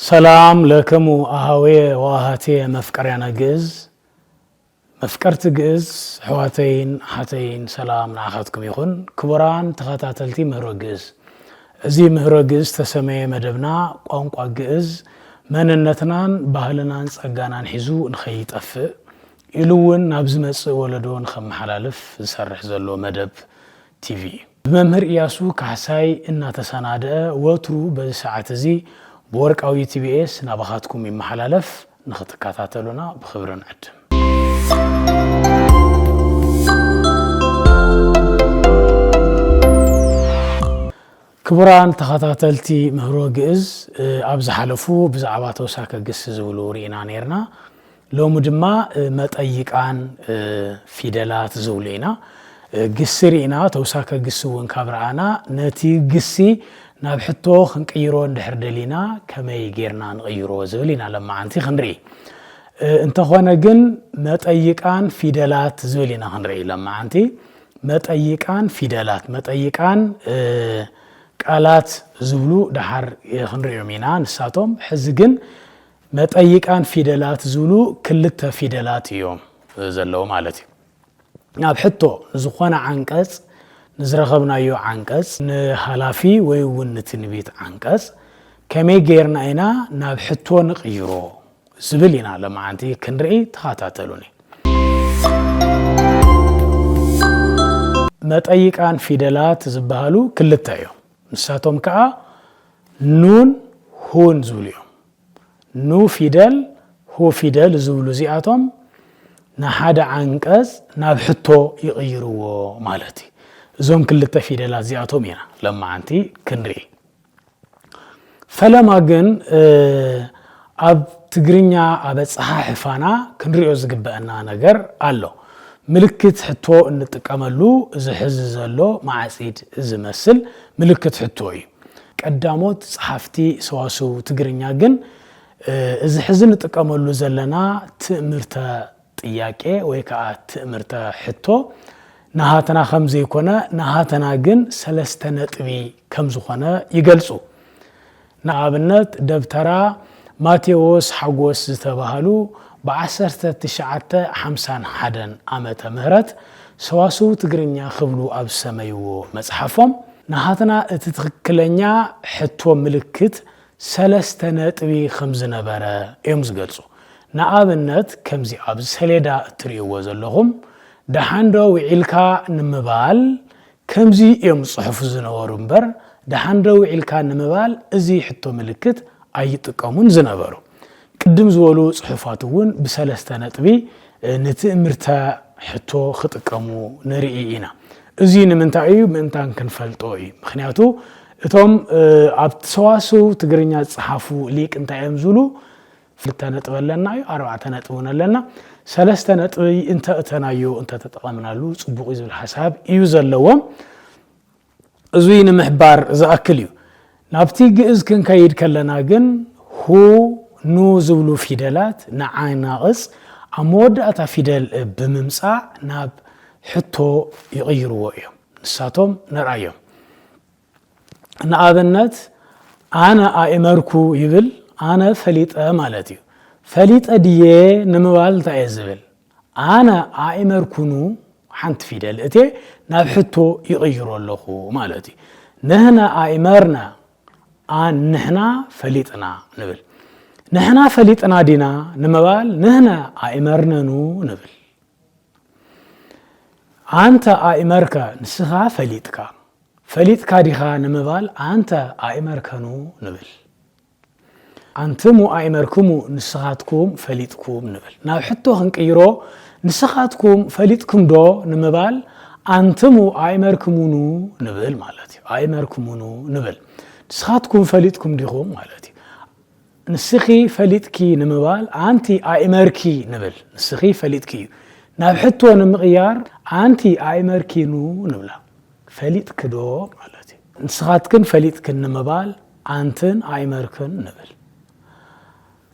ሰላም ለክሙ ኣሃውየ ወኣሃትየ መፍቀርያነ ግእዝ፣ መፍቀርቲ ግእዝ ኣሕዋተይን ኣሓተይን ሰላም ንዓኻትኩም ይኹን። ክቡራን ተኸታተልቲ ምህሮ ግእዝ፣ እዚ ምህሮ ግእዝ ዝተሰመየ መደብና ቋንቋ ግእዝ መንነትናን ባህልናን ጸጋናን ሒዙ ንኸይጠፍእ ኢሉ እውን ናብ ዝመጽእ ወለዶ ንኸመሓላልፍ ዝሰርሕ ዘሎ መደብ ቲቪ እዩ። ብመምህር ኢያሱ ካሕሳይ እናተሰናደአ ወትሩ በዚ ሰዓት እዚ ብወርቃዊ ቲቢኤስ ናባኻትኩም ይመሓላለፍ። ንኽትከታተሉና ብኽብሪ ንዕድም። ክቡራን ተኸታተልቲ ምህሮ ግእዝ፣ ኣብ ዝሓለፉ ብዛዕባ ተውሳከ ግሲ ዝብሉ ርኢና ነይርና። ሎሚ ድማ መጠይቃን ፊደላት ዝብሉ ኢና። ግሲ ርኢና፣ ተውሳከ ግሲ እውን ካብ ረኣና፣ ነቲ ግሲ ናብ ሕቶ ክንቅይሮ እንድሕር ደሊና ከመይ ጌርና ንቕይሮ ዝብል ኢና ለማዓንቲ ክንርኢ። እንተኾነ ግን መጠይቃን ፊደላት ዝብል ኢና ክንርኢ ለማዓንቲ። መጠይቃን ፊደላት፣ መጠይቃን ቃላት ዝብሉ ደሓር ክንርእዮም ኢና። ንሳቶም ሕዚ ግን መጠይቃን ፊደላት ዝብሉ ክልተ ፊደላት እዮም ዘለዉ ማለት እዩ። ናብ ሕቶ ንዝኾነ ዓንቀጽ፣ ንዝረኸብናዮ ዓንቀጽ፣ ንሃላፊ ወይ እውን ንትንቢት ዓንቀጽ ከመይ ጌርና ኢና ናብ ሕቶ ንቕይሮ ዝብል ኢና ለማዓንቲ ክንርኢ። ተኸታተሉኒ። መጠይቃን ፊደላት ዝበሃሉ ክልተ እዮም። ንሳቶም ከዓ ኑን ሁን ዝብሉ እዮም። ኑ ፊደል፣ ሁ ፊደል ዝብሉ እዚኣቶም ንሓደ ዓንቀጽ ናብ ሕቶ ይቕይርዎ ማለት እዩ። እዞም ክልተ ፊደላት እዚኣቶም ኢና ለማዓንቲ ክንርኢ። ፈለማ ግን ኣብ ትግርኛ ኣበጻሓሕፋና ክንሪኦ ዝግበአና ነገር ኣሎ። ምልክት ሕቶ እንጥቀመሉ እዚ ሕዚ ዘሎ ማዕጺድ ዝመስል ምልክት ሕቶ እዩ። ቀዳሞት ጸሓፍቲ ሰዋስው ትግርኛ ግን እዚ ሕዚ ንጥቀመሉ ዘለና ትእምርተ ጥያቄ ወይ ከዓ ትእምርተ ሕቶ ናሃትና ከም ዘይኮነ፣ ናሃትና ግን ሰለስተ ነጥቢ ከም ዝኾነ ይገልጹ። ንኣብነት ደብተራ ማቴዎስ ሓጎስ ዝተባህሉ ብዓሰርተ ትሽዓተ ሓምሳን ሓደን ዓመተ ምህረት ሰዋስው ትግርኛ ክብሉ ኣብ ዝሰመይዎ መጽሓፎም፣ ናሃትና እቲ ትኽክለኛ ሕቶ ምልክት ሰለስተ ነጥቢ ከም ዝነበረ እዮም ዝገልጹ። ንኣብነት ከምዚ ኣብዚ ሰሌዳ እትርእይዎ ዘለኹም ደሓን ዶ ውዒልካ ንምባል ከምዚ እዮም ዝጽሕፉ ዝነበሩ እምበር፣ ደሓን ዶ ውዒልካ ንምባል እዚ ሕቶ ምልክት ኣይጥቀሙን ዝነበሩ። ቅድም ዝበሉ ጽሑፋት እውን ብሰለስተ ነጥቢ ንትእምርተ ሕቶ ክጥቀሙ ንርኢ ኢና። እዚ ንምንታይ እዩ? ምእንታን ክንፈልጦ እዩ። ምኽንያቱ እቶም ኣብ ሰዋስው ትግርኛ ዝጸሓፉ ሊቅ እንታይ እዮም ዝብሉ? ክልተ ነጥቢ ኣለና እዩ፣ ኣርባዕተ ነጥቢ እውን ኣለና። ሰለስተ ነጥቢ እንተ እተናዮ፣ እንተ ተጠቐምናሉ ጽቡቕ እዩ ዝብል ሓሳብ እዩ ዘለዎም። እዙይ ንምሕባር ዝኣክል እዩ። ናብቲ ግእዝ ክንከይድ ከለና ግን ሁ፣ ኑ ዝብሉ ፊደላት ንዓናቕጽ ኣብ መወዳእታ ፊደል ብምምጻእ ናብ ሕቶ ይቕይርዎ እዮም። ንሳቶም ንርኣዮም። ንኣብነት ኣነ ኣእመርኩ ይብል፣ ኣነ ፈሊጠ ማለት እዩ። ፈሊጠ ድየ ንምባል እንታይ እየ ዝብል? ኣነ ኣእመርኩኑ ሓንቲ ፊደል እትየ ናብ ሕቶ ይቕይሮ ኣለኹ ማለት እዩ። ንሕና ኣእመርና፣ ኣን ንሕና ፈሊጥና ንብል። ንሕና ፈሊጥና ዲና ንምባል ንሕነ ኣእመርነኑ ንብል። ኣንተ ኣእመርከ፣ ንስኻ ፈሊጥካ። ፈሊጥካ ዲኻ ንምባል ኣንተ ኣእመርከኑ ንብል። ኣንትሙ ኣእመርክሙ፣ ንስኻትኩም ፈሊጥኩም ንብል። ናብ ሕቶ ክንቅይሮ ንስኻትኩም ፈሊጥኩም ዶ ንምባል ኣንትሙ ኣእመርክሙኑ ንብል ማለት እዩ። ኣእመርክሙኑ ንብል። ንስኻትኩም ፈሊጥኩም ዲኹም ማለት እዩ። ንስኺ ፈሊጥኪ ንምባል ኣንቲ ኣእመርኪ ንብል። ንስኺ ፈሊጥኪ እዩ። ናብ ሕቶ ንምቕያር ኣንቲ ኣእመርኪኑ ንብላ። ፈሊጥኪ ዶ ማለት እዩ። ንስኻትክን ፈሊጥክን ንምባል ኣንትን ኣእመርክን ንብል።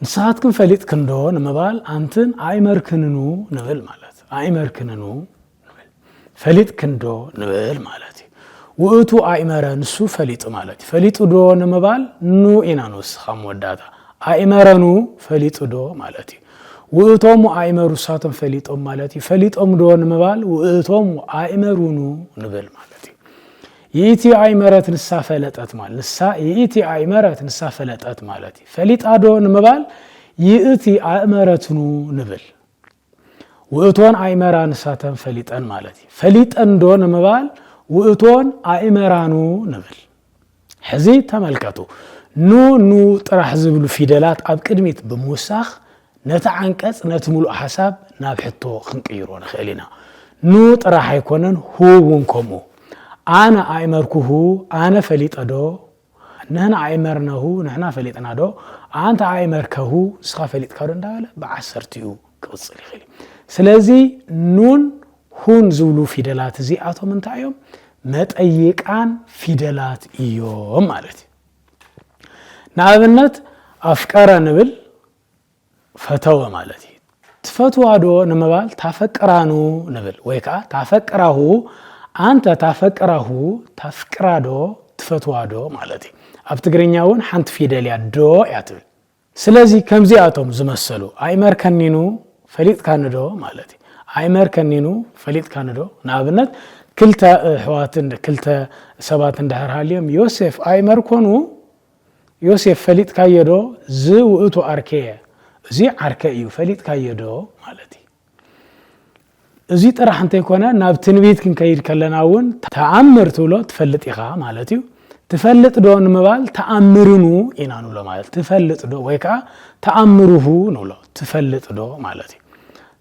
ንስኻትክን ፈሊጥክን ዶ ንምባል ኣንትን ኣእመርክንኑ ንብል ማለት እዩ። ኣእመርክንኑ ንብል። ፈሊጥክን ዶ ንብል ማለት እዩ። ውእቱ ኣእመረ፣ ንሱ ፈሊጡ ማለት እዩ። ፈሊጡ ዶ ንምባል ኑ ኢና ንወስኽ ኣብ መወዳእታ። ኣእመረኑ ፈሊጡ ዶ ማለት እዩ። ውእቶሙ ኣእመሩ ንሳቶም ፈሊጦም ማለት እዩ። ፈሊጦም ዶ ንምባል ውእቶሙ ኣእመሩኑ ንብል ማለት እዩ። ይእቲ ኣእመረት ንሳ ፈለጠት ማለት ንሳ ይእቲ ኣእመረት ንሳ ፈለጠት ማለት እዩ። ፈሊጣ ዶ ንምባል ይእቲ ኣእመረትኑ ንብል። ውእቶን ኣእመራ ንሳተን ፈሊጠን ማለት እዩ። ፈሊጠን ዶ ንምባል ውእቶን ኣእመራኑ ንብል። ሕዚ ተመልከቱ፣ ኑ ኑ ጥራሕ ዝብሉ ፊደላት ኣብ ቅድሚት ብምውሳኽ ነቲ ዓንቀጽ ነቲ ምሉእ ሓሳብ ናብ ሕቶ ክንቅይሮ ንኽእል ኢና። ኑ ጥራሕ ኣይኮነን፣ ሁ እውን ከምኡ። ኣነ ኣእመርኩሁ፣ ኣነ ፈሊጠ ዶ ንሕና ኣእመርነሁ፣ ንሕና ፈሊጥና ዶ? ኣንተ ኣእመርከሁ፣ ንስኻ ፈሊጥካ ዶ? እንዳበለ ብዓሰርቲኡ ክቕጽል ይኽእል እዩ። ስለዚ ኑን ሁን ዝብሉ ፊደላት እዚኣቶም እንታይ እዮም? መጠይቃን ፊደላት እዮም ማለት እዩ። ንኣብነት ኣፍቀረ ንብል ፈተወ ማለት እዩ። ትፈትዋ ዶ ንምባል ታፈቅራኑ ንብል ወይ ከዓ ታፈቅራሁ፣ ኣንተ ታፈቅራሁ፣ ታፍቅራ ዶ፣ ትፈትዋ ዶ ማለት እዩ። ኣብ ትግርኛ እውን ሓንቲ ፊደል እያ ዶ እያ ትብል። ስለዚ ከምዚኣቶም ዝመሰሉ ኣእመርከኒኑ ፈሊጥካኒ ዶ ማለት እዩ። ኣእመርከኒኑ ፈሊጥካኒ ዶ ንኣብነት ክልተ ኣሕዋት ክልተ ሰባት እንድሕር ሃልዮም ዮሴፍ ኣእመርኮኑ ዮሴፍ ፈሊጥካዮ ዶ ዝውእቱ ኣርከየ እዚ ዓርከ እዩ ፈሊጥካዮ ዶ ማለት እዩ። እዚ ጥራሕ እንተይኮነ ናብ ትንቢት ክንከይድ ከለና እውን ተኣምር ትብሎ ትፈልጥ ኢኻ ማለት እዩ። ትፈልጥ ዶ ንምባል ተኣምርኑ ኢና ንብሎ ማለት ትፈልጥ ዶ ወይ ከዓ ተኣምርሁ ንብሎ ትፈልጥ ዶ ማለት እዩ።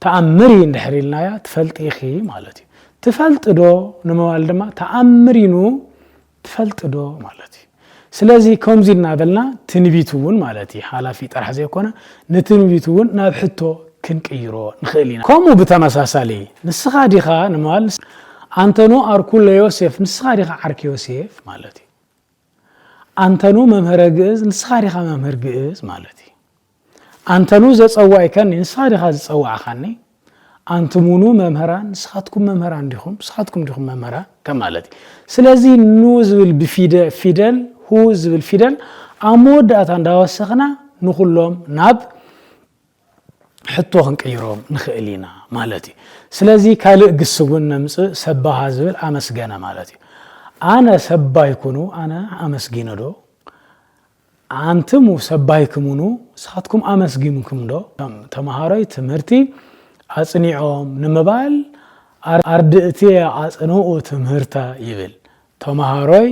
ተኣምሪ እንድሕር ኢልናያ ትፈልጢ ኢኺ ማለት እዩ። ትፈልጥ ዶ ንምባል ድማ ተኣምሪኑ ትፈልጥ ዶ ማለት እዩ። ስለዚ ከምዚ እናበልና ትንቢት እውን ማለት እዩ ሓላፊ ጥራሕ ዘይኮነ ንትንቢት እውን ናብ ሕቶ ክንቅይሮ ንኽእል ኢና። ከምኡ ብተመሳሳሊ ንስኻ ዲኻ ንምባል ኣንተኑ ኣርኩ ለዮሴፍ ንስኻ ዲኻ ዓርኪ ዮሴፍ ማለት እዩ። ኣንተኑ መምህረ ግእዝ ንስኻ ዲኻ መምህር ግእዝ ማለት እዩ። ኣንተኑ ዘጸዋእከኒ ንስኻ ዲኻ ዝጸዋዕካኒ። ኣንትሙኑ መምህራን ንስኻትኩም መምህራን ዲኹም ንስኻትኩም ዲኹም መምህራን ከማለት እዩ። ስለዚ ኑ ዝብል ብፊደ ፊደል ሁ ዝብል ፊደል ኣብ መወዳእታ እንዳወሰኽና ንኹሎም ናብ ሕቶ ክንቅይሮም ንኽእል ኢና ማለት እዩ። ስለዚ ካልእ ግሲ እውን ነምፅእ ሰባሃ ዝብል ኣመስገነ ማለት እዩ። ኣነ ሰባይ ኩኑ ኣነ ኣመስጊነ ዶ ኣንትሙ ሰባይክሙኑ ንስኻትኩም ኣመስጊንኩም ዶ? ተምሃሮይ ትምህርቲ ኣጽኒዖም ንምባል ኣርድእትየ ኣጽንኡ ትምህርተ ይብል። ተምሃሮይ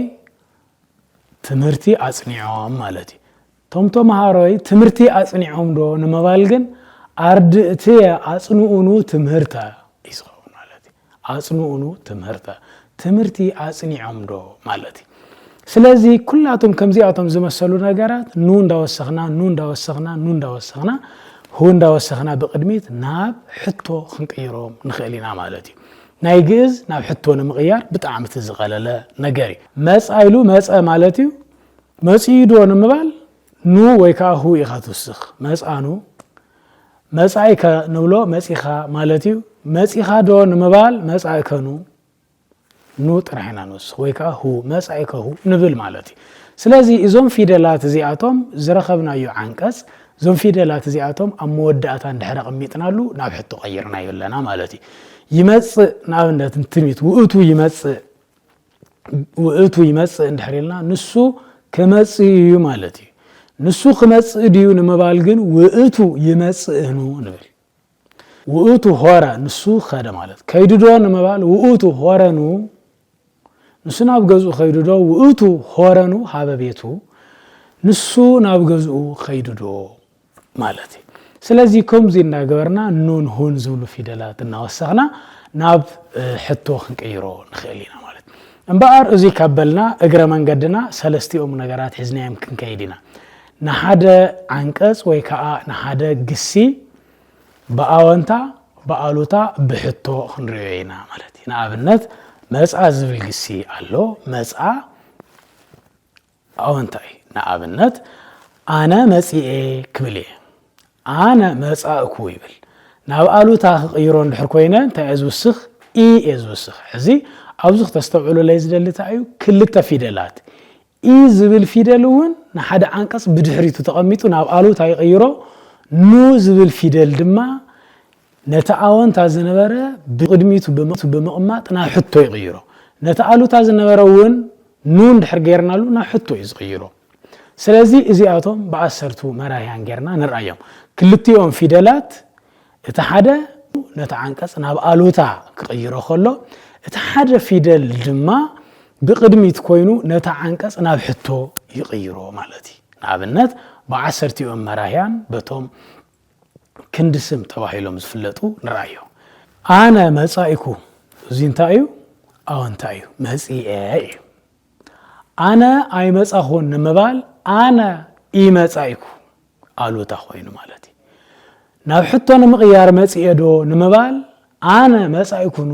ትምህርቲ ኣጽኒዖም ማለት እዩ። እቶም ተምሃሮይ ትምህርቲ ኣጽኒዖም ዶ ንምባል ግን ኣርድእትየ ኣጽንኡኑ ትምህርተ እዩ ዝኸውን ማለት እዩ። ኣጽንኡኑ ትምህርተ ትምህርቲ ኣጽኒዖም ዶ ማለት እዩ። ስለዚ ኩላቶም ከምዚኣቶም ዝመሰሉ ነገራት ኑ እንዳወሰኽና ኑ እንዳወሰኽና ኑ እንዳወሰኽና ሁ እንዳወሰኽና ብቕድሚት ናብ ሕቶ ክንቅይሮም ንኽእል ኢና ማለት እዩ። ናይ ግእዝ ናብ ሕቶ ንምቕያር ብጣዕሚ እቲ ዝቐለለ ነገር እዩ። መፃ ኢሉ መፀ ማለት እዩ። መፂኡ ዶ ንምባል ኑ ወይ ከዓ ሁ ኢኻ ትውስኽ። መፃኑ መፃኢከ ንብሎ መፂኻ ማለት እዩ። መፂኻ ዶ ንምባል መፃእከኑ ኑ ጥራሕ ኢና ንወስኽ ወይ ከዓ ሁ መፃኢከሁ ንብል ማለት እዩ። ስለዚ እዞም ፊደላት እዚኣቶም ዝረኸብናዮ ዓንቀፅ እዞም ፊደላት እዚኣቶም ኣብ መወዳእታ እንድሕር ኣቐሚጥናሉ ናብ ሕቶ ቀይርናዮ ኣለና ማለት እዩ። ይመፅእ ንኣብነት ንትንቢት ውእቱ ይመፅእ ውእቱ ይመፅእ እንድሕር ኢልና ንሱ ክመፅእ እዩ ማለት እዩ። ንሱ ክመፅእ ድዩ ንምባል ግን ውእቱ ይመፅእኑ ንብል። ውእቱ ሆረ ንሱ ኸደ ማለት ከይዱ ዶ ንምባል ውእቱ ሆረኑ ንሱ ናብ ገዝኡ ከይዱ ዶ ውእቱ ሆረኑ ሃበ ቤቱ ንሱ ናብ ገዝኡ ከይዱ ዶ ማለት እዩ። ስለዚ ከምዚ እናገበርና ኑን ሁን ዝብሉ ፊደላት እናወሰኽና ናብ ሕቶ ክንቅይሮ ንኽእል ኢና ማለት እዩ። እምበኣር እዚ ካብ በልና እግረ መንገድና ሰለስቲኦም ነገራት ሒዝናዮም ክንከይድ ኢና። ንሓደ ዓንቀጽ ወይ ከዓ ንሓደ ግሲ ብኣወንታ ብኣሉታ ብሕቶ ክንሪኦ ኢና ማለት እዩ። ንኣብነት መጻ ዝብል ግሲ ኣሎ። መጻ ኣወንታ እዩ። ንኣብነት ኣነ መጺኤ ክብል እየ። ኣነ መጻእኩ ይብል። ናብ ኣሉታ ክቕይሮ እንድሕር ኮይነ እንታይ እየ ዝውስኽ? ኢ እየ ዝውስኽ። ሕዚ ኣብዚ ክተስተውዕሉለይ ዝደሊ እንታይ እዩ? ክልተ ፊደላት ኢ ዝብል ፊደል እውን ንሓደ ዓንቀጽ ብድሕሪቱ ተቐሚጡ ናብ ኣሉታ ይቕይሮ። ኑ ዝብል ፊደል ድማ ነቲ ኣወንታ ዝነበረ ብቕድሚቱ ብምቕማጥ ናብ ሕቶ ይቕይሮ። ነቲ ኣሉታ ዝነበረ እውን ኑ እንድሕር ገይርናሉ ናብ ሕቶ እዩ ዝቕይሮ። ስለዚ እዚኣቶም ብዓሰርቱ መራሕያን ጌርና ንርኣዮም። ክልቲኦም ፊደላት እቲ ሓደ ነቲ ዓንቀጽ ናብ ኣሉታ ክቕይሮ ከሎ፣ እቲ ሓደ ፊደል ድማ ብቕድሚት ኮይኑ ነቲ ዓንቀጽ ናብ ሕቶ ይቕይሮ ማለት እዩ። ንኣብነት ብዓሰርቲኦም መራሕያን በቶም ክንዲ ስም ተባሂሎም ዝፍለጡ ንርኣዮ። ኣነ መጻኢኩ፣ እዚ እንታይ እዩ? ኣወንታ እዩ። መጺኤ እዩ። ኣነ ኣይመጻኹን ንምባል ኣነ ኢመጻኢኩ ኣሉታ ኮይኑ ማለት እዩ። ናብ ሕቶ ንምቕያር መጺኤ ዶ ንምባል ኣነ መጻኢኩኑ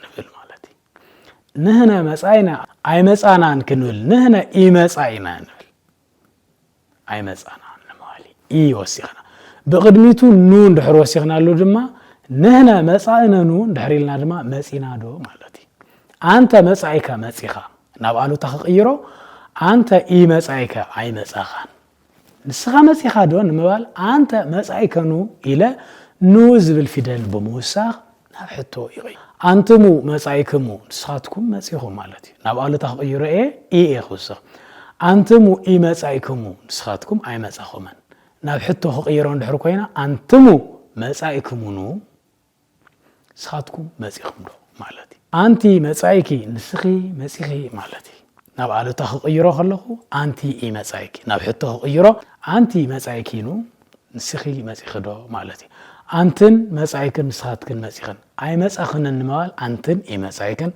ንብል ማለት እዩ። ንህነ መጻኢና ኣይመጻናን ክንብል ንህነ ኢመጻኢና ንብል። ኣይመጻናን ንምባል ኢ ወሲኽና። ብቕድሚቱ ኑ እንድሕር ወሲኽናሉ ድማ ንህነ መጻእነ ኑ እንድሕር ኢልና ድማ መጺና ዶ ማለት እዩ። ኣንተ መጻኢከ መጺኻ ናብ ኣሉታ ክቕይሮ ኣንተ ኢመጻኢከ ኣይመጻኻን። ንስኻ መጺኻ ዶ ንምባል ኣንተ መጻኢከ ኑ ኢለ ኑ ዝብል ፊደል ብምውሳኽ ናብ ሕቶ ይቕይር። ኣንትሙ መጻኢክሙ ንስኻትኩም መጺኹም ማለት እዩ። ናብ ኣሉታ ክቕይሮ እየ ኢ እየ ክውስኽ። ኣንትሙ ኢመጻኢክሙ ንስኻትኩም ኣይመጻኹምን። ናብ ሕቶ ክቕይሮ እንድሕር ኮይና ኣንትሙ መጻኢክሙኑ ንስኻትኩም መጺኹም ዶ ማለት እዩ። ኣንቲ መጻኢኪ ንስኺ መጺኺ ማለት እዩ። ናብ ኣሉታ ክቕይሮ ከለኹ ኣንቲ ኢመጻኢኪ፣ ናብ ሕቶ ክቕይሮ ኣንቲ መጻኢኪኑ ንስኺ መጺኺ ዶ ማለት እዩ። ኣንትን መጻኢክን ንስኻትክን መጺኽን። ኣይመጻኽንን ንምባል ኣንትን ኢመጻኢክን፣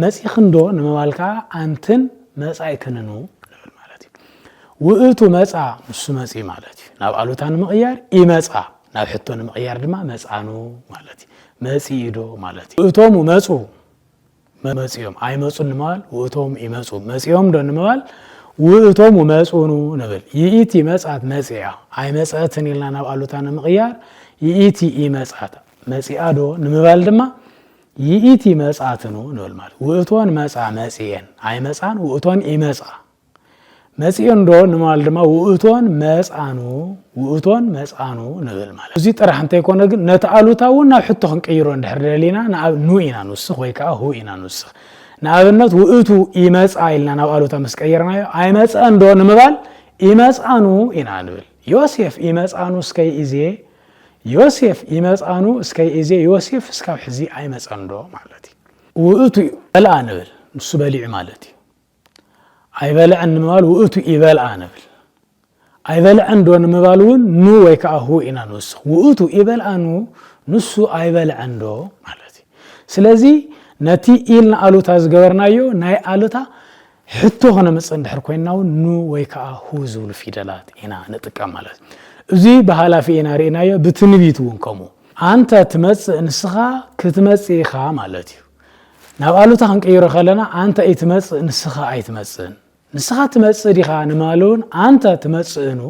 መጺኽን ዶ ንምባል ከኣ ኣንትን መጻኢክንኑ ንብል ማለት እዩ። ውእቱ መጻ ንሱ መጺኡ ማለት እዩ። ናብ ኣሉታ ንምቕያር ኢመጻ፣ ናብ ሕቶ ንምቕያር ድማ መጻኑ ማለት እዩ። መጺኡ ዶ ማለት እዩ። ውእቶሙ መጹ መ- መጺኦም ኣይመጹን ንምባል ውእቶም ይመጹ። መጺኦም ዶ ንምባል ውእቶም መጹኑ ንብል። ይእቲ መጻት መጺኣ ኣይመጸትን ኢልና ናብ ኣሉታ ንምቕያር ይእቲ ይመጻት መጺኣ ዶ ንምባል ድማ ይእቲ መጻትኑ ንብል ማለት ውእቶን መጻ መጺኤን ኣይመጻን ውእቶን ይመጻ መጺኦን ዶ ንምባል ድማ ውእቶን መጻኑ ውእቶን መጻኑ ንብል ማለት እዚ ጥራሕ እንተይኮነ ግን ነቲ ኣሉታ እውን ናብ ሕቶ ክንቅይሮ እንድሕር ደሊና ንኣብ ኑ ኢና ንውስኽ ወይ ከዓ ሁ ኢና ንውስኽ። ንኣብነት ውእቱ ይመጻ ኢልና ናብ ኣሉታ ምስ ቀየርናዮ ኣይመጸን ዶ ንምባል ይመጻኑ ኢና ንብል። ዮሴፍ ይመጻኑ እስከይ እዜ ዮሴፍ ይመጻኑ እስከይ እዜ ዮሴፍ እስካብ ሕዚ ኣይመጸን ዶ ማለት እዩ። ውእቱ በልኣ ንብል ንሱ በሊዑ ማለት እዩ። ኣይበልዐን ንምባል ውእቱ ይበልኣ ንብል። ኣይበልዐን ዶ ንምባል እውን ኑ ወይ ከዓ ሁ ኢና ንውስኽ። ውእቱ ይበልኣ ኑ ንሱ ኣይበልዐን ዶ ማለት እዩ። ስለዚ ነቲ ኢልና ኣሉታ ዝገበርናዮ ናይ ኣሉታ ሕቶ ክነምፅእ እንድሕር ኮይንና እውን ኑ ወይ ከዓ ሁ ዝብሉ ፊደላት ኢና ንጥቀም ማለት እዩ። እዚ ብሃላፊ ኢና ርኢናዮ፣ ብትንቢት እውን ከምኡ። ኣንተ ትመፅእ ንስኻ ክትመፅእ ኢኻ ማለት እዩ። ናብ ኣሉታ ክንቅይሮ ከለና ኣንተ ኢትመፅእ ንስኻ ኣይትመፅእን። ንስኻ ትመጽእ ዲኻ ንማል እውን ኣንተ ትመጽእኑ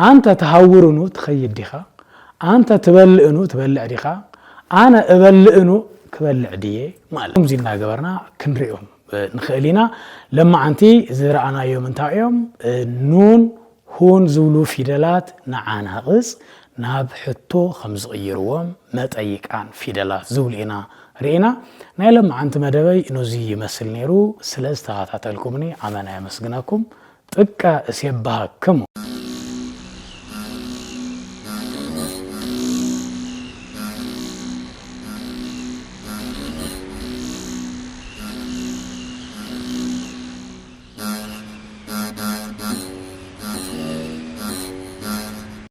ኣንተ ትሃውርኑ ትኸይድ ዲኻ ኣንተ ትበልእኑ ትበልዕ ዲኻ ኣነ እበልእኑ ክበልዕ ድየ ማለት ከምዚ እናገበርና ክንሪኦም ንኽእል ኢና። ለማዓንቲ ዝረኣናዮም እንታይ እዮም? ኑን ሁን ዝብሉ ፊደላት ንዓናቕጽ ናብ ሕቶ ከም ዝቕይርዎም መጠይቃን ፊደላት ዝብሉ ኢና ርኢና። ናይ ለማዓንቲ መደበይ ነዙይ ይመስል ነይሩ። ስለ ዝተኸታተልኩምኒ ኣመና የመስግነኩም። ጥቀ እሴብሃክሙ።